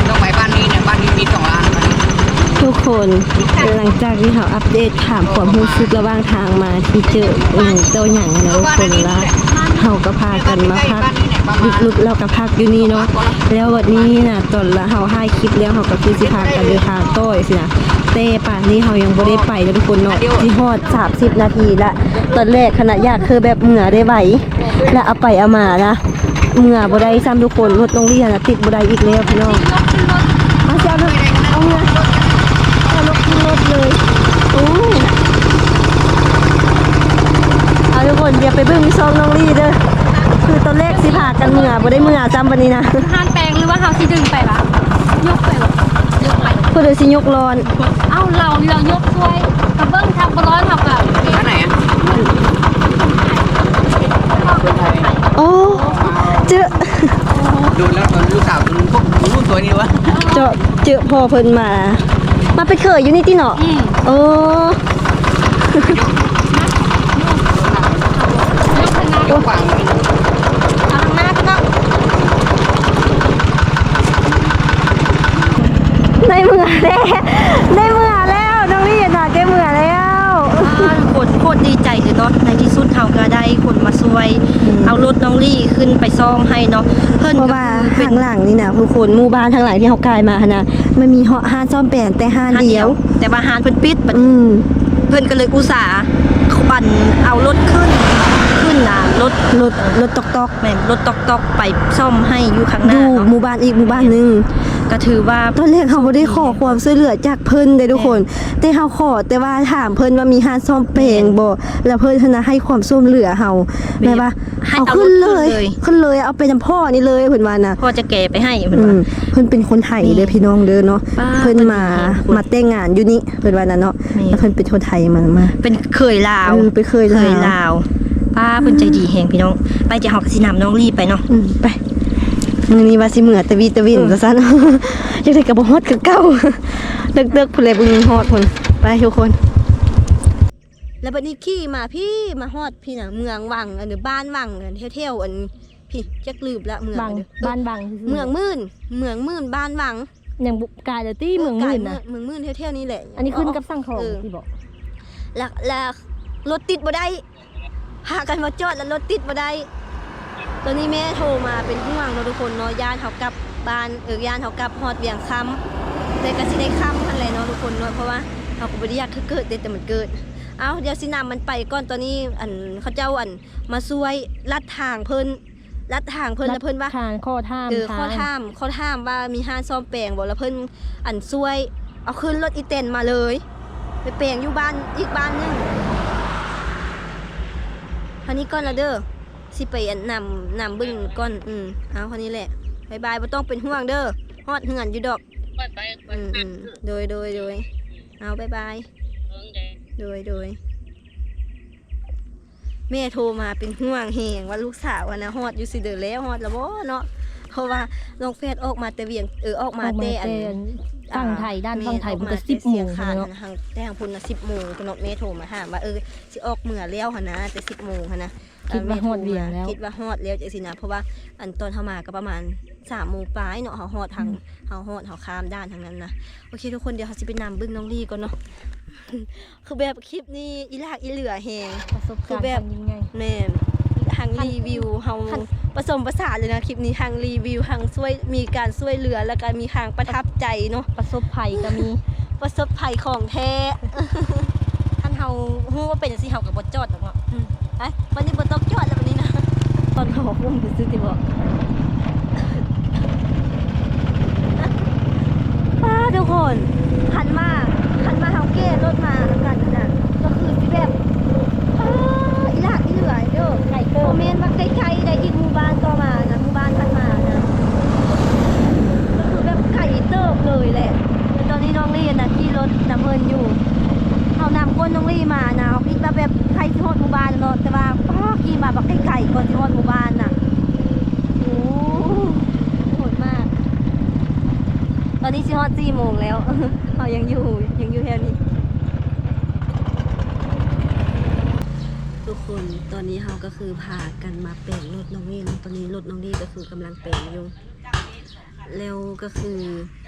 ຕ້ອງໄປບ້ານນີ້ນະ ບ້ານນີ້ມີສອງລ້ານ. ທຸກຄົນ ຫຼັງຈາກທີ່ເຮົາອັບເດດຖາມຄວາມຮູ້ສຶກລະຫວ່າງທາງມາທີ່ເຈີ ເອີ ເຈົ້າຫຍັງນະທຸກຄົນ ລະເຮົາກໍພາກັນມາພັກ ຢຸດ ຢຸດ ແລ້ວກໍພັກຢູ່ນີ້ເນາະ. ແລ້ວບັດນີ້ນະ ຕອນລະເຮົາຖ່າຍຄລິບແລ້ວ ເຮົາກໍຄືຊິພາກັນເດີນທາງຕໍ່ຊີ້ນະ ແຕ່ປານນີ້ເຮົາຍັງບໍ່ໄດ້ໄປເນາະທຸກຄົນເນາະ ຊິຮອດສາມສິບນາທີລະ. ຕອນແລກຫັ້ນນະ ຢາກຄືແບບເມືອໄດ້ໄວ ແລ້ວເອົາໄປເອົາມານະ ເມືອບໍ່ໄດ້ຊ້ຳທຸກຄົນ ລົດນ້ອງລີຫັ້ນນະຕິດບໍ່ໄດ້ອີກແລ້ວພີ່ນ້ອງ. ເອົາ ຊິເອົາລົດ ເອົາເມືອ ເອົາລົດຂຶ້ນລົດເລີຍ. ໂອ້ ເອົາທຸກຄົນ ດຽວໄປເບິ່ງຊ່ອງນ້ອງລີເດີ ຄືຕອນແລກຊິພາກັນເມືອ ບໍ່ໄດ້ເມືອຊ້ຳບັດນີ້ນະ. ຮ້ານແປງ ຫຼືວ່າເຮົາຊິດຶງໄປວະ ຍົກໄປວະ ຍົກໄປ ຜູ້ໃດຊິຍົກລ້ອນ? ເອົ້າ ລາວ ລາວຍົກຊ່ວຍ ກະເບິ່ງ ຖ້າບໍ່ລອດເຮົາກະ ອັນໄຫນອະ? ໂອ້ ເຈີ ໂດນແລ້ວ ຕອນລູກສາວໂດນພວກ ໂດນພວກຕົວນີ້ວະ ເຈາະ ເຈີພໍ່ເພິ່ນມາ ມາເປັນເຂີຍຢູ່ນີ້ຕິເນາະ? ອືມ ໂອ້ ຍກຂະໜາດ ເອົາທາງໜ້າເນາະ. ໄດ້ເມືອແລ້ວ ນ້ອງລີ້ນະ ໄດ້ເມືອແລ້ວ. ອ້າ ທຸກຄົນ ໂຄດດີໃຈເລີຍເນາະ ໃນທີ່ສຸດເຮົາກໍໄດ້ຄົນມາຊ່ວຍ ອືມ ເອົາລົດນ້ອງລີ້ຂຶ້ນໄປສ້ອມໃຫ້ເນາະ ເພິ່ນ ເພາະວ່າ ກໍຄືເປັນ ທາງຫຼັງນີ້ນະ ທຸກຄົນ ໝູ່ບ້ານທາງຫຼັງທີ່ເຮົາກາຍມາຫັ້ນນະ ມັນມີຮ້ານສ້ອມແປງແຕ່ຮ້ານດຽວ ຮ້ານດຽວ ແຕ່ວ່າຮ້ານເພິ່ນປິດ ອືມ ເພິ່ນກໍເລີຍອຸດສ່າອັນເອົາລົດຂຶ້ນ ຂຶ້ນນະ ລົດ ລົດ ລົດຕອກໆ ແມ່ນ ລົດຕອກໆ ໄປສ້ອມໃຫ້ຢູ່ຂ້າງໜ້າ ຢູ່ ເນາະ ໝູ່ບ້ານອີກໝູ່ບ້ານໜຶ່ງ ກໍຖືວ່າ ຕອນແລກເຮົາບໍ່ໄດ້ຂໍຄວາມຊ່ວຍເຫຼືອຈາກເພິ່ນເດ້ທຸກຄົນ ແຕ່ເຮົາຂໍແຕ່ວ່າຖາມເພິ່ນວ່າມີຮ້ານສ້ອມແປງບໍ່ ແລ້ວເພິ່ນຫັ້ນນະໃຫ້ຄວາມຊ່ວຍເຫຼືອເຮົາ ແບບວ່າ ໃຫ້ເອົາຂຶ້ນເລີຍ ເອົາລົດຂຶ້ນເລີຍ ເອົາໄປນຳພໍ່ນີ້ເລີຍ ເພິ່ນວ່ານະ ພໍ່ຈະແກະໄປໃຫ້ ເພິ່ນວ່າ ອືມ ເພິ່ນເປັນຄົນໄທເດີພີ່ນ້ອງເດີເນາະ ເພິ່ນມາ ມາແຕ່ງງານຢູ່ນີ້ ເພິ່ນວ່ານະເນາະ ແມ່ນ ແລ້ວເພິ່ນເປັນຄົນໄທມາ ມາ ເປັນເຂີຍລາວ ເອີ ເປັນເຂີຍລາວ ເຂີຍລາວ ປ້າ ເພິ່ນໃຈດີແຮງພີ່ນ້ອງ ໄປ ດຽວເຮົາກໍຊິນຳນ້ອງລີ້ໄປເນາະ ອືມ ໄປ ມື້ນີ້ວ່າຊິເມືອຕະວີຕະວິນ ເອີ ວ່າຊັ້ນ ຈັ່ງໃດກໍບໍ່ຮອດຄືເກົ່າ ເດິກໆ ພຸ້ນແຫຼະ ເບິ່ງຮອດພຸ້ນ ໄປທຸກຄົນ ແລ້ວບັດນີ້ຂີ່ມາພີ້ ມາຮອດພີ້ນະ ເມືອງວັງ ອັນ ບ້ານວັງ ອັນ ແຖວໆ ອັນ ພີ້ ຈັກລືມລະ ເມືອງ ບັງ ອັນ ບ້ານບັງຊື່ໆ ເມືອງໝື່ນ ເມືອງໝື່ນ ບ້ານວັງ ຍັງບໍ່ກາຍເລີຍຕິ ເອີ ເມືອງໝື່ນນະ ເມືອງໝື່ນແຖວໆນີ້ແຫຼະ ອັນນີ້ຂຶ້ນກັບສັງຂອງ ເອີ ຕິບໍ ແລ້ວ ແລ້ວລົດຕິດບໍ່ໄດ້ ພາກັນມາຈອດ ແລ້ວລົດຕິດບໍ່ໄດ້ ຕອນນີ້ແມ່ໂທມາເປັນຫ່ວງເນາະທຸກຄົນເນາະ ຢ້ານເຮົາກັບບ້ານ ເອີ ຢ້ານເຮົາກັບຮອດວຽງຄຳ ແຕ່ກໍຊິໄດ້ຄ່ຳຫັ້ນແຫຼະເນາະທຸກຄົນເນາະ ເພາະວ່າເຮົາກໍບໍ່ໄດ້ຢາກໃຫ້ເກີດເດ້ ແຕ່ມັນເກີດ ເອົ້າ ດຽວຊິນຳມັນໄປກ່ອນ ຕອນນີ້ ອັນ ເຂົາເຈົ້າ ອັນ ມາຊ່ວຍລັດທາງເພິ່ນ ລັດທາງເພິ່ນ ແລ້ວເພິ່ນວ່າ ທາງ ຂໍຖາມ ເອີ ທາງ ຂໍຖາມ ຂໍຖາມວ່າມີຮ້ານສ້ອມແປງບໍ່ ແລ້ວເພິ່ນ ອັນ ຊ່ວຍເອົາຂຶ້ນລົດອີແຕນມາເລີຍ ໄປແປງຢູ່ບ້ານອີກບ້ານໜຶ່ງ ເທົ່ານີ້ກ່ອນລະເດີ ຊິໄປ ອັນ ນຳ ນຳເບິ່ງກ່ອນ ອືມ ເອົາ ເທົ່ານີ້ແຫຼະ ບາຍບາຍ ບໍ່ຕ້ອງເປັນຫ່ວງເດີ ຮອດເຮືອນຢູ່ດອກ ໄປໄປໄປ ອືມ ອືມ ໂດຍ ໂດຍ ໂດຍ ເອົາ ບາຍບາຍ ໂດຍ ໂດຍ ແມ່ໂທມາເປັນຫ່ວງແຮງວ່າລູກສາວຫັ້ນນະ ຮອດຢູ່ຊິເດີ ແລ້ວຮອດແລ້ວບໍ່ເນາະ ເພາະວ່ານ້ອງແຟດອອກມາແຕ່ວຽງ ເອີ ອອກມາແຕ່ ອອກມາແຕ່ ອັນ ຝັ່ງໄທ ອ່າ ດ້ານຝັ່ງໄທ ແມ່ນ ພຸ້ນກໍສິບໂມງເນາະ ແມ່ນ ອອກມາແຕ່ເຊຍງຄານ ແຕ່ທາງພຸ້ນນະສິບໂມງເນາະ ແມ່ໂທມາຖາມວ່າ ເອີ ຊິອອກເມືອແລ້ວຫັ້ນນະ ແຕ່ສິບໂມງຫັ້ນນະ ຄິດວ່າຮອດວຽງແລ້ວ ຄິດວ່າຮອດແລ້ວຈັ່ງຊີ້ນະ ເພາະວ່າ ອັນ ຕອນເຮົາມາກໍປະມານສາມໂມງປາຍເນາະ ເຮົາຮອດທາງ ອືມ ເຮົາຮອດ ເຮົາຂ້າມດ່ານທາງນັ້ນນະ ໂອເຄທຸກຄົນ ດຽວເຮົາຊິໄປນຳເບິ່ງນ້ອງລີ້ກ່ອນເນາະ ຄືແບບ ຄລິບນີ້ອີຫຼາກອີເຫຼືອແຮງ ປະສົບການ ຄືແບບ ຄັ້ງຍິ່ງໃຫຍ່ ແມ່ນ ທັງ ທັງ ຣີວິວເຮົາ ທັງ ປະສົມປະສານເລີຍນະ ຄລິບນີ້ ທັງຣີວິວ ທັງຊ່ວຍ ມີການຊ່ວຍເຫຼືອ ແລ້ວກໍມີທັງປະທັບໃຈເນາະ ປະສົບໄພກໍມີ ປະສົບໄພຂອງແທ້ ຄັນເຮົາຮູ້ວ່າເປັນຈັ່ງຊີ້ ເຮົາກໍບໍ່ຈອດດອກເນາະ ອືມ ໄປ ບັດນີ້ບໍ່ຕ້ອງຈອດແລ້ວບັດນີ້ນະ ຕອນເຮົາຄຸ້ມຊື່ຕິບໍ ປ້າ ທຸກຄົນ ຄັນວ່າ ຄັນວ່າເຮົາແກ່ລົດມານຳກັນຫັ້ນນະ ກໍຄືຊິແບບ ປ້າ ອີຫຼາກອີເຫຼືອເດີ ໄກເຕີບ ບໍ່ແມ່ນວ່າໃກ້ໆ ໄດ້ອີກໝູ່ບ້ານຕໍ່ມານະ ໝູ່ບ້ານຖັດມານະ ກໍຄືແບບໄກເຕີບເລີຍແຫຼະ ແຕ່ຕອນນີ້ນ້ອງລີ້ນະ ຂີ່ລົດນຳເພິ່ນຢູ່ ເຮົານຳກົ້ນນ້ອງລີ້ມານະ ເຮົາຄິດວ່າແບບໃກ້ຊິຮອດໝູ່ບ້ານແລ້ວເນາະ ແຕ່ວ່າ ປ້າ ຂີ່ມາບັກໄກໆ ກ່ອນຊິຮອດໝູ່ບ້ານນະ ໂອ້ ໂຫດມາກ ຕອນນີ້ຊິຮອດສີ່ໂມງແລ້ວ ເຮົາຍັງຢູ່ ຍັງຢູ່ແຖວນີ້ ທຸກຄົນ ຕອນນີ້ເຮົາກໍຄືພາກັນມາແປງລົດນ້ອງລີ້ເນາະ ຕອນນີ້ລົດນ້ອງລີ້ກໍຄືກຳລັງແປງຢູ່ ແລ້ວກໍຄື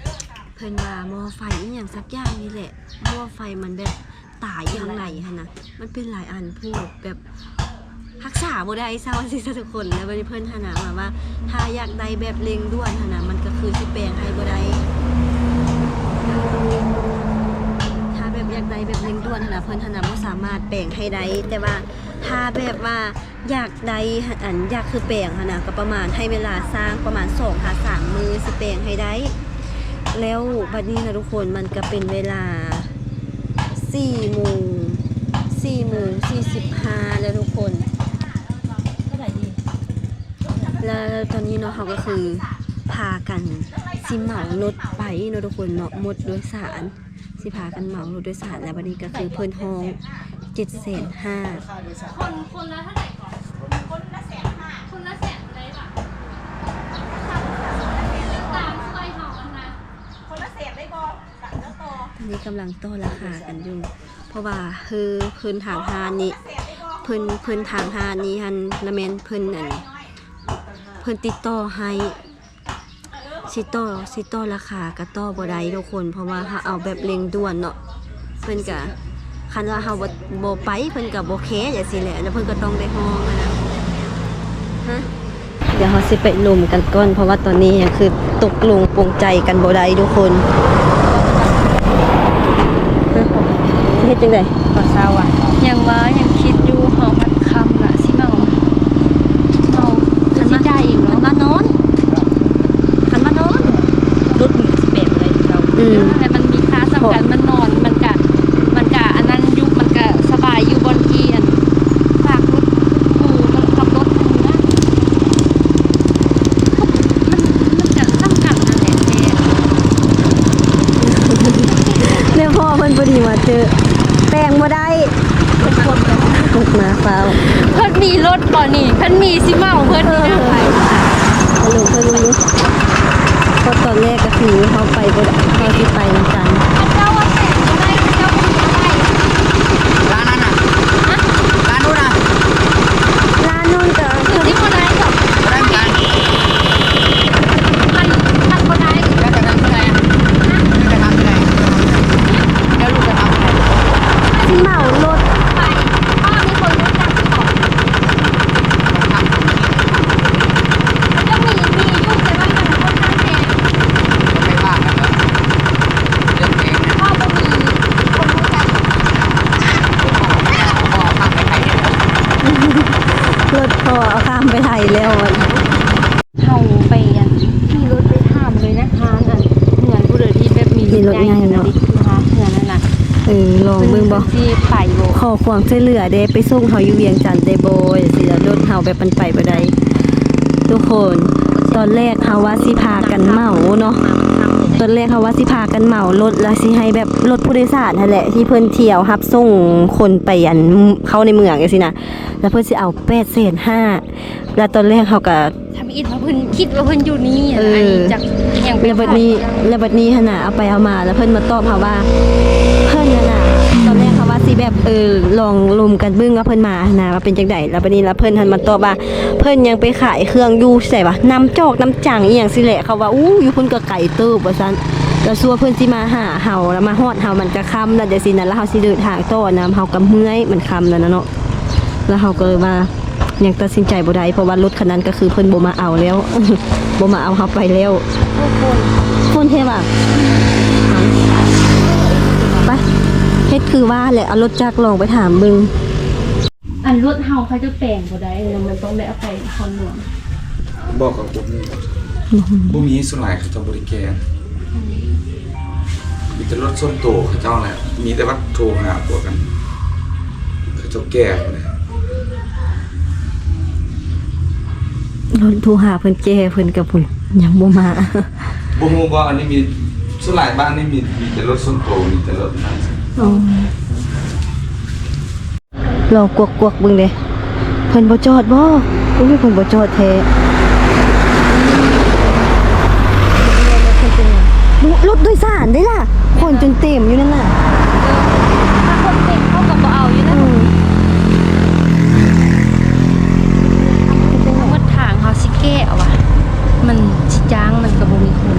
ເພິ່ນວ່າໝໍ້ໄຟອີ່ຫຍັງສັກຢ່າງນີ້ແຫຼະ ໝໍ້ໄຟມັນແບບ ຕາຍຢູ່ຂ້າງໃນຫັ້ນນະ ມັນເປັນຫຼາຍອັນໂພດ ແບບຮັກສາບໍ່ໄດ້ຊະວ່າຊີ້ຊະທຸກຄົນ ແລ້ວບັດນີ້ເພິ່ນຫັ້ນນະ ວ່າ ວ່າຖ້າຢາກໄດ້ແບບເລັ່ງດ່ວນຫັ້ນນະ ມັນກໍຄືຊິແປງໃຫ້ບໍ່ໄດ້ ຖ້າແບບຢາກໄດ້ແບບເລັ່ງດ່ວນຫັ້ນນະ ເພິ່ນຫັ້ນນະບໍ່ສາມາດແປງໃຫ້ໄດ້ ແຕ່ວ່າຖ້າແບບວ່າຢາກໄດ້ ອັນ ຢາກຄືແປງຫັ້ນນະ ກໍປະມານໃຫ້ເວລາຊ່າງປະມານສອງຫາສາມມື້ຊິແປງໃຫ້ໄດ້ ແລ້ວບັດນີ້ນະທຸກຄົນ ມັນກະເປັນເວລາສີ່ໂມງ ສີ່ໂມງສີ່ສິບຫ້າແລ້ວທຸກຄົນ ແລ້ວຕອນນີ້ເນາະ ເຮົາກໍຄືພາກັນຊິເໝົາລົດໄປເນາະທຸກຄົນເນາະ ໝົດໂດຍສານ ຊິພາກັນເໝົາລົດໂດຍສານ ແລ້ວບັດນີ້ກໍຄືເພິ່ນຮ້ອງເຈັດແສນຫ້າ ຄົນ ຄົນລະເທົ່າໃດເກາະ? ຄົນລະແສນຫ້າ ຄົນລະແສນເທົ່າໃດຫວະ? ຕາມຊ່ວຍເຮົາຫັ້ນນະ ຄົນລະແສນໄດ້ບໍ່? ຕອນນີ້ກຳລັງຕໍ່ລາຄາກັນຢູ່ ເພາະວ່າເຮີເພິ່ນທາງຮ້ານນີ້ ເພິ່ນ ເພິ່ນທາງຮ້ານນີ້ຫັ້ນ ລະແມ່ນເພິ່ນ ອັນ ເພິ່ນຕິດຕໍ່ໃຫ້ ຊິຕໍ່ ຊິຕໍ່ລາຄາກໍຕໍ່ບໍ່ໄດ້ທຸກຄົນ ເພາະວ່າເຮົາເອົາແບບເລັ່ງດ່ວນເນາະ ເພິ່ນກໍ ຄັນວ່າເຮົາບໍ່ ບໍ່ໄປ ເພິ່ນກໍບໍ່ແຄຈັ່ງຊີ້ແຫຼະ ແລ້ວເພິ່ນກໍຕ້ອງໄດ້ຮ້ອງຫັ້ນນະ. ຮະ ດຽວເຮົາຊິໄປລົມກັນກ່ອນ ເພາະວ່າຕອນນີ້ຍັງຄືຕົກລົງປົງໃຈກັນບໍ່ໄດ້ທຸກຄົນ. ຮະ ຊິເຮັດຈັ່ງໃດ? ບໍ່ເຊົາອະ ຍັງວ່າຍັງຄິດຢູ່ ເຮົາມັນຄ່ຳລະ ຊິເມົາ ເມົາ ຄັນວ່າ ຊິຈ່າຍເອງເນາະ ຄັນວ່ານອນ ຄັນວ່ານອນ ລົດມັນກໍຊິແປນໄດ້ຄືເກົ່າ ອືມ ແຕ່ມັນມີຄ່າສ່ຳກັນ ມັນນອນ ມັນກະ ມັນກະອັນນັ້ນຢູ່ ມັນກະສະບາຍຢູ່ ບ່ອນທີ່ອັນ ຝາກລົດຢູ່ກັບລົດອັນນັ້ນນະ ມັນ ມັນກະສ່ຳກັນນັ້ນແຫຼະ ແຕ່ ແລ້ວພໍ່ເພິ່ນພໍດີມາເຈີ ແປງບໍ່ໄດ້ ລົດມາຟ້າວ ເພິ່ນມີລົດບໍ່ນີ້ ເພິ່ນມີຊິເມົາເພິ່ນນີ້ນະ ເອີ ໄປ ເບິ່ງເພິ່ນຢູ່ ເພາະຕອນແລກກໍຄືເຮົາໄປບໍ່ໄດ້ ເຮົາຊິໄປນຳກັນ ເຈົ້າວ່າແປງບໍ່ໄດ້ ເຈົ້າບໍ່ມີອາໄລ ຮ້านนั้นน่ะ ฮะ ร้านนู้นน่ะ ຮ້านนู้นก็ คือสิบ่ได้ดอก บ่ได้เหมือนกัน มัน มันบ่ได้ แล้วจะทำที่ไหนอะ ฮะ จะทำที่ไหน แล้วลูกจะทำที่ไหน สิเหมารถไป พ่อมีคนรู้จักอยู่ มันก็มี มีอยู่ แต่ว่ามันค่อนข้างแพง ก็ไม่ว่ากันเนอะ เรื่องเพลงเนี่ย พ่อบ่มีคนรู้จัก พ่อเอาข้ามไปไทยเนี่ยเหรอ รถพ่อเอาข้ามไปไทยแล้ว ເຮົາໄປອັນຂີ່ລົດໄປຖາມເລີຍນະ ຮ້ານອັນເຮືອນຜູ້ໃດທີ່ແບບມີລົດໃຫຍ່ເນາະ ເຮືອນນັ້ນນະ ເອີ ລອງເບິ່ງບໍ່ ເພິ່ນຊິໄປບໍ່ ຂໍຄວາມຊ່ວຍເຫຼືອເດ້ ໄປສົ່ງເຮົາຢູ່ວຽງຈັນໄດ້ບໍ່ ຈັ່ງຊີ້ລະ ລົດເຮົາແບບມັນໄປບໍ່ໄດ້ ທຸກຄົນ. ຕອນແລກເຮົາວ່າຊິພາກັນເໝົາເນາະ ຕອນແລກເຮົາວ່າຊິພາກັນເໝົາລົດ ແລ້ວຊິໃຫ້ແບບລົດຜູ້ໂດຍສານຫັ້ນແຫຼະ ທີ່ເພິ່ນທ່ຽວຮັບສົ່ງຄົນໄປອັນ ເຂົ້າໃນເມືອງຈັ່ງຊີ້ນະ ແລ້ວເພິ່ນຊິເອົາແປດແສນຫ້າ ແລ້ວຕອນແລກເຮົາກໍ ທຳອິດວ່າເພິ່ນຄິດວ່າເພິ່ນຢູ່ນີ້ ເອີ ອັນນີ້ຈັກຫຍັງໄປ ແລ້ວບັດນີ້ ແລ້ວບັດນີ້ຫັ້ນນະ ເອົາໄປເອົາມາ ແລ້ວເພິ່ນມາຕອບເຮົາວ່າ ເພິ່ນຫັ້ນນະ ຕອນແລກເຮົາວ່າຊິແບບ ເອີ ລອງລົມກັນເບິ່ງວ່າເພິ່ນມາຫັ້ນນະ ວ່າເປັນຈັ່ງໃດ ແລ້ວບັດນີ້ລະເພິ່ນຫັ້ນມາຕອບວ່າ ເພິ່ນຍັງໄປຂາຍເຄື່ອງຢູ່ໃສວະ ນ້ຳຈອກນ້ຳຈັງອີ່ຫຍັງຊີ້ແຫຼະ ເຂົາວ່າ ອູ້ ຢູ່ພຸ້ນກໍໄກເຕີບວ່າຊັ້ນ ແລ້ວຊົ່ວເພິ່ນຊິມາຫາເຮົາ ແລ້ວມາຮອດເຮົາມັນກໍຄ່ຳແລ້ວ ຈັ່ງຊີ້ນະ ແລ້ວເຮົາຊິເດີນທາງຕໍ່ນຳ ເຮົາກໍເມື່ອຍ ມັນຄ່ຳແລ້ວນະເນາະ. ແລ້ວເຮົາກໍເລີຍວ່າ ຍັງຕັດສິນໃຈບໍ່ໄດ້ ເພາະວ່າລົດຄັນນັ້ນກໍຄືເພິ່ນບໍ່ມາເອົາແລ້ວ ບໍ່ມາເອົາເຮົາໄປແລ້ວ ໂອ້ ຝົນ ຝົນແທ້ຫວາ ໄປ ເຮັດຄືວ່າແຫຼະ ເອົາລົດຈັກລອງໄປຖາມເບິ່ງ ອັນລົດເຮົາເຂົາເຈົ້າແປງບໍ່ໄດ້ ມັນຕ້ອງໄດ້ເອົາໄປນະຄອນຫຼວງ ບໍ່ ເຂົາບໍ່ມີ ບໍ່ມີ ສ່ວນຫຼາຍເຂົາເຈົ້າບໍ່ໄດ້ແກ່ ມີແຕ່ລົດສ່ວນໂຕເຂົາເຈົ້າແຫຼະ ມີແຕ່ວ່າໂທຫາພວກກັນ ເຂົາເຈົ້າແກ່ພຸ້ນແຫຼະ ໂທຫາເພິ່ນແກ່ ເພິ່ນກໍພຸ້ນ ຍັງບໍ່ມາ ບໍ່ຮູ້ບໍ່ ອັນນີ້ມີ ສ່ວນຫຼາຍບ້ານນີ້ມີ ມີແຕ່ລົດສ່ວນໂຕ ມີແຕ່ລົດນັ້ນ ອໍ. ລອງກວັກໆເບິ່ງເດ້ ເພິ່ນບໍ່ຈອດບໍ່? ອຸ້ຍ ເພິ່ນບໍ່ຈອດແທ້ ລົດໂດຍສານເດ້ລະ ຄົນຈົນເຕັມຢູ່ນັ້ນນະ ຖ້າຄົນເຕັມເຂົາກໍບໍ່ເອົາຢູ່ນະ ອືມ ໝົດທາງເຮົາຊິແກ້ເອົາຫວາ ມັນຊິຈ້າງ ມັນກໍບໍ່ມີຄົນ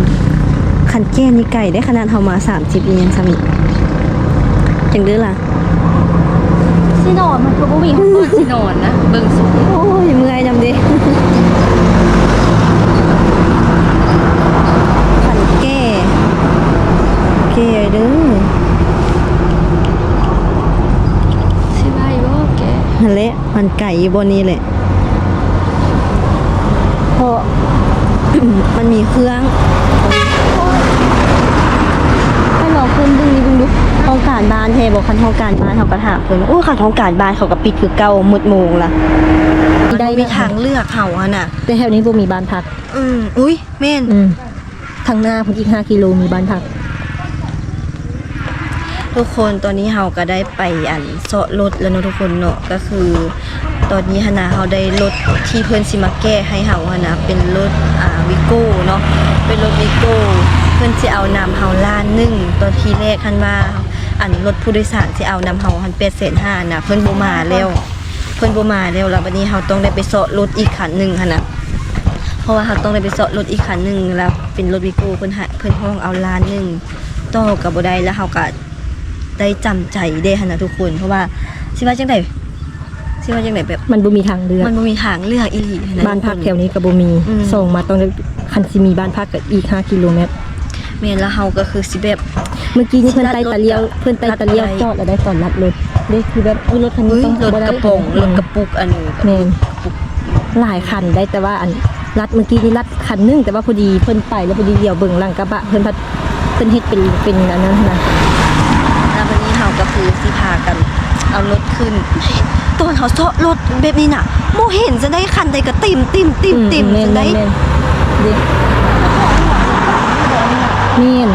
ຄັນແກ່ນີ້ໄກເດ້ ຂະໜາດເຮົາມາສາມ ສິບອີ່ຫຍັງຊ່ຳນີ້ ຈັ່ງເດີລະ ຊິນອນ ມັນກໍບໍ່ມີບ່ອນຊິນອນນະ ເບິ່ງສຸດ ໂອ້ຍ ເມື່ອຍນຳເດ້ ຄັນແກ່ ແກ່ເດີ ຊິໄດ້ບໍ່ແກ່ ຫັ້ນແຫຼະ ມັນໄກຢູ່ບ່ອນນີ້ແຫຼະ ເພາະ ມັນມີເຄື່ອງ ໄປລອງຄົນເບິ່ງນີ້ເບິ່ງດູ ຫ້ອງການບ້ານແທ້ບໍ່? ຄັນຫ້ອງການບ້ານເຮົາກໍຖາມເພິ່ນ ໂອ້ ຄັນຫ້ອງການບ້ານເຂົາກໍປິດຄືເກົ່າ ໝົດໂມງລະ ໄດ້ ມີທາງເລືອກເຮົາຫັ້ນນະ ແຕ່ແຖວນີ້ບໍ່ມີບ້ານພັກ ອືມ ອຸ້ຍ ແມ່ນ ອືມ ທາງໜ້າພຸ້ນອີກຫ້າກິໂລມີບ້ານພັກ ທຸກຄົນ ຕອນນີ້ເຮົາກໍໄດ້ໄປອັນເຊາະລົດແລ້ວເນາະທຸກຄົນເນາະ ກໍຄືຕອນນີ້ຫັ້ນນະ ເຮົາໄດ້ລົດທີ່ເພິ່ນຊິມາແກ້ໃຫ້ເຮົາຫັ້ນນະ ເປັນລົດ ອ່າ ວີໂກ້ເນາະ ເປັນລົດວີໂກ້ ເພິ່ນຊິເອົານຳເຮົາລ້ານໜຶ່ງ ຕອນທີແລກຫັ້ນວ່າ ອັນລົດຜູ້ໂດຍສານຊິເອົານຳເຮົາຫັ້ນແປດແສນຫ້ານະ ເພິ່ນບໍ່ມາແລ້ວ ເພິ່ນບໍ່ມາແລ້ວ ແລ້ວບັດນີ້ເຮົາຕ້ອງໄດ້ໄປເຊາະລົດອີກຄັນໜຶ່ງຫັ້ນນະ ເພາະວ່າເຮົາຕ້ອງໄດ້ໄປເຊາະລົດອີກຄັນໜຶ່ງ ແລ້ວເປັນລົດວີໂກ້ ເພິ່ນໃຫ້ ເພິ່ນຮ້ອງເອົາລ້ານໜຶ່ງ ຕໍ່ກໍບໍ່ໄດ້ ແລ້ວເຮົາກໍໄດ້ຈຳໃຈເດ້ຫັ້ນນະທຸກຄົນ. ເພາະວ່າຊິວ່າຈັ່ງໃດ ຊິວ່າຈັ່ງໃດ ແບບ ມັນບໍ່ມີທາງເລືອກ ມັນບໍ່ມີທາງເລືອກອີ່ຫຼີຫັ້ນນະ ບ້ານພັກແຖວນີ້ກໍບໍ່ມີ ອືມ ສອງມາຕ້ອງໄດ້ ຄັນຊິມີບ້ານພັກກໍອີກຫ້າກິໂລແມັດ. ແມ່ນ ແລ້ວເຮົາກໍຄືຊິແບບ ມື້ກີ້ນີ້ເພິ່ນໄຕ່ຕາລ້ຽວ ເພິ່ນໄຕ່ຕາລ້ຽວຈອດແລ້ວໄດ້ຕອນລັດລົດເດ້ ຄືແບບ ໂອ້ຍ ລົດຄັນນີ້ຕ້ອງ ລົດກະປ໋ອງ ລົດກະປຸກ ອັນນີ້ ແມ່ນ ກະປຸກ ຫຼາຍຄັນໄດ້ ແຕ່ວ່າອັນລັດມື້ກີ້ນີ້ລັດຄັນໜຶ່ງ ແຕ່ວ່າພໍດີເພິ່ນໄປແລ້ວ ພໍດີຫຼຽວເບິ່ງຫຼັງກະບະ ເພິ່ນພັດ ເພິ່ນເຮັດເປັນ ເປັນອັນນັ້ນນະ. ແລ້ວບັດນີ້ເຮົາກໍຄືຊິພາກັນເອົາລົດຂຶ້ນ ຕອນເຮົາເຊາະລົດແບບນີ້ນະ ບໍ່ເຫັນຈັ່ງໃດ ຄັນໃດກໍເຕັມ ເຕັມ ເຕັມ ເຕັມ ອືມ ແມ່ນ ຈັ່ງໃດ ແມ່ນ ແມ່ນ ເດ້ ແມ່ນ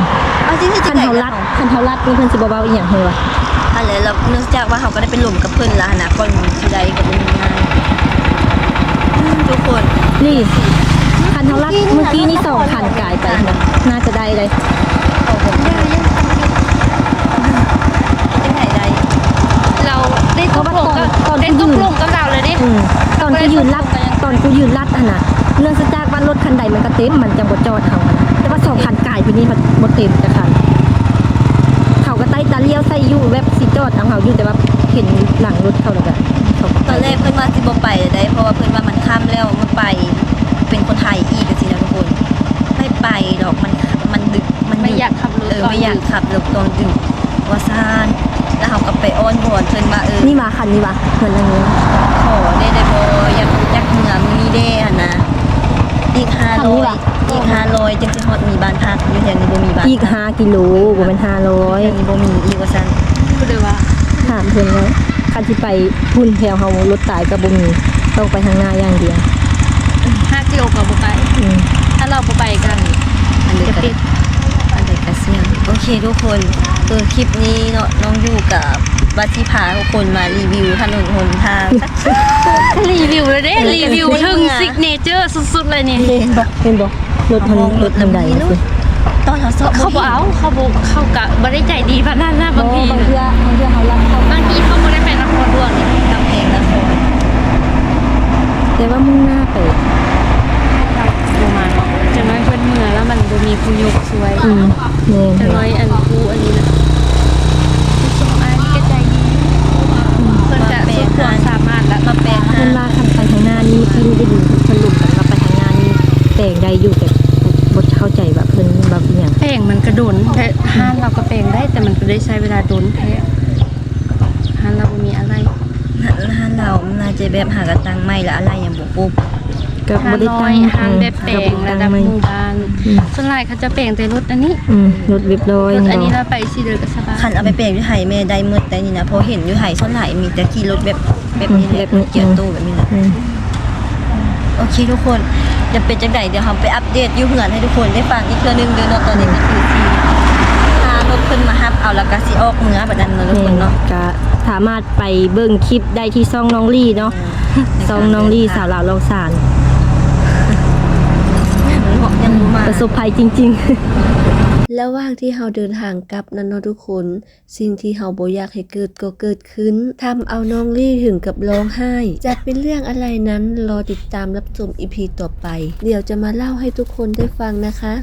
ເອົາຈິງໆ ຄັນເຮົາລັດ ຄັນເຮົາລັດນີ້ເພິ່ນຊິບໍ່ເວົ້າອີ່ຫຍັງໃຫ້ວະ? ຫັ້ນແຫຼະ ແລ້ວເນື່ອງຈາກວ່າເຮົາກໍໄດ້ໄປລົມກັບເພິ່ນລະຫັ້ນນະ ກ່ອນຊິໄດ້ກໍບໍ່ງ່າຍ ອືມ ທຸກຄົນ ນີ້ ຄັນເຮົາລັດມື້ກີ້ນີ້ສອງຄັນກາຍໄປ ໜ້າຈະໄດ້ເດ. ເຮົາໄດ້ຕົກລົງກັບ ໄດ້ຕົກລົງກັບລາວແລ້ວເດ້ ອືມ ຕອນກູຢືນລັດ ຕອນກູຢືນລັດຫັ້ນນະ ເນື່ອງຈາກວ່າລົດຄັນໃດມັນກໍເຕັມ ມັນຈັ່ງບໍ່ຈອດເຮົາ ແຕ່ວ່າສອງຄັນກາຍໄປນີ້ມັນບໍ່ເຕັມຈັກຄັນ ເຂົາກໍໄຕ່ຕາລ້ຽວໃສ່ຢູ່ ແບບຊິຈອດເອົາເຮົາຢູ່ ແຕ່ວ່າເຫັນຫຼັງລົດເຂົາແລ້ວກໍ ຕອນແລກເພິ່ນວ່າຊິບໍ່ໄປເດ້ ເພາະວ່າເພິ່ນວ່າມັນຄ່ຳແລ້ວ ມັນໄປເປັນຄົນໄທອີກຈັ່ງຊີ້ນະທຸກຄົນ ໄປ ໄປດອກ ມັນ ມັນດຶກ ມັນ ບໍ່ຢາກຂັບລົດ ເອີ ຕອນ ບໍ່ຢາກຂັບລົດຕອນດຶກ ວ່າຊັ້ນ ແລ້ວເຮົາກໍໄປອ້ອນວອນເພິ່ນວ່າ ເອີ ນີ້ຫວາ ຄັນນີ້ຫວາ ເຮືອນຫຼັງນີ້ ຂໍແດ່ໄດ້ບໍ່ ຢາກ ຢາກເມືອມື້ນີ້ແດ່ຫັ້ນນະ ອີກຫ້າຮ້ອຍ ອີກຫ້າຮ້ອຍຈຶ່ງຊິຮອດ ມີບ້ານພັກ ຢູ່ແຖວນີ້ບໍ່ມີບ້ານ ອີກຫ້າກິໂລ ບໍ່ແມ່ນຫ້າຮ້ອຍ ແຖວນີ້ບໍ່ມີອີກວ່າຊັ້ນ ກໍເລີຍວ່າ ຖາມເພິ່ນວ່າ ຄັນຊິໄປພຸ້ນແຖວເຮົາລົດຕາຍກໍບໍ່ມີ ຕ້ອງໄປທາງໜ້າຢ່າງດຽວ ຫ້າກິໂລກໍບໍ່ໄປ ອືມ ຖ້າເຮົາບໍ່ໄປກໍ ອັນເດີ ຈະເປັນ ອັນເດີກະສ່ຽງ. ໂອເຄທຸກຄົນ ຄືຄລິບນີ້ເນາະ ນ້ອງຢູ່ກະວ່າຊິພາທຸກຄົນມາຣີວິວຖະໜົນຫົນທາງ ຣີວິວເລີຍເດ້ ເອີ ຣີວິວເຖິງ ເອີ ຊິກເນເຈີສຸດໆເລີຍນີ້ ເຫັນບໍ່ ເຫັນບໍ່ ລົດເຮົານີ້ ລົດຄັນໃດ ຕອນເຮົາເຊາະ ເຂົາບໍ່ເອົາ ເຂົາບໍ່ ເຂົາກະບໍ່ໄດ້ໃຈດີປານນັ້ນນະ ບາງທີ ບາງເທື່ອ ບາງເທື່ອເຮົາລັກເຂົາ ບາງທີເຂົາບໍ່ໄດ້ໄປນະຄອນຫຼວງນີ້ ກຳແພງນະຄອນ ແຕ່ວ່າມຸ່ງໜ້າໄປ ບໍ່ມາເນາະ ຈັ່ງໜ້ອຍເພິ່ນເມືອແລ້ວມັນບໍ່ມີຜູ້ຍົກຊ່ວຍ ອືມ ແມ່ນ ຈັກໜ້ອຍອັນ ຜູ້ອັນນີ້ນະ ຜູ້ສົ່ງອ້າຍນີ້ກໍໃຈດີ ເພິ່ນກໍສຸດຄວາມສາມາດລະ ມາແປງ ເພິ່ນວ່າຄັນໄປທາງໜ້ານີ້ ເມື່ອກີ້ນີ້ໄດ້ຍິນເພິ່ນລົມກັນວ່າໄປທາງໜ້ານີ້ແປງໄດ້ຢູ່ ແຕ່ບໍ່ເຂົ້າໃຈວ່າເພິ່ນເວົ້າອີ່ຫຍັງ ແປງມັນກະດົນແທ້ ຮ້ານລາວກໍແປງໄດ້ ແຕ່ມັນກໍໄດ້ໃຊ້ເວລາດົນແທ້ ຮ້ານລາວບໍ່ມີອາໄຫຼ່ ຮ້ານລາວມັນໜ້າຈະແບບຫາກະຕັ້ງໃໝ່ ແລ້ວອາໄຫຼ່ຍັງບໍ່ຄົບ ກໍບໍ່ໄດ້ຕັ້ງ ຮ້ານແບບແປງລະດັບໝູ່ບ້ານ ອືມ ສ່ວນຫຼາຍເຂົາຈະແປງແຕ່ລົດອັນນີ້ ອືມ ລົດເວບລອຍ ລົດອັນນີ້ລະໄປຊິເດີກະສະບາຍ ຄັນເອົາໄປແປງຢູ່ໄທແມ່ໄດ້ໝົດໄດ໋ນີ້ນະ ເພາະເຫັນຢູ່ໄທສ່ວນຫຼາຍມີແຕ່ຂີ່ລົດແບບ ແບບນີ້ແຫຼະ ແບບນີ້ ກຽໂຕແບບນີ້ແຫຼະ ອືມ ໂອເຄທຸກຄົນ ຈະເປັນຈັ່ງໃດ ດຽວເຮົາໄປອັບເດດຢູ່ເຮືອນໃຫ້ທຸກຄົນໄດ້ຟັງອີກເທື່ອໜຶ່ງເດີເນາະ ຕອນນີ້ກໍຄືຊິພາລົດເພິ່ນມາຮັບເອົາ ແລ້ວກໍຊິອອກເມືອບາດນັ້ນເນາະ ທຸກຄົນເນາະ ກໍສາມາດໄປເບິ່ງຄລິບໄດ້ທີ່ຊ່ອງນ້ອງລີເນາະ ຊ່ອງນ້ອງລີ ສາວລາວລອງສານ ປະສົບໄພຈິງໆ ລະຫວ່າງທີ່ເຮົາເດີນທາງກັບນັ້ນເນາະທຸກຄົນ ສິ່ງທີ່ເຮົາບໍ່ຢາກໃຫ້ເກີດກໍເກີດຂຶ້ນ ທຳເອົານ້ອງລີເຖິງກັບຮ້ອງໄຫ້ ຈະເປັນເລື່ອງອະໄລນັ້ນ ລໍຕິດຕາມຮັບຊົມອີພີຕໍ່ໄປ ດຽວຈະມາເລົ່າໃຫ້ທຸກຄົນໄດ້ຟັງນະຄະ.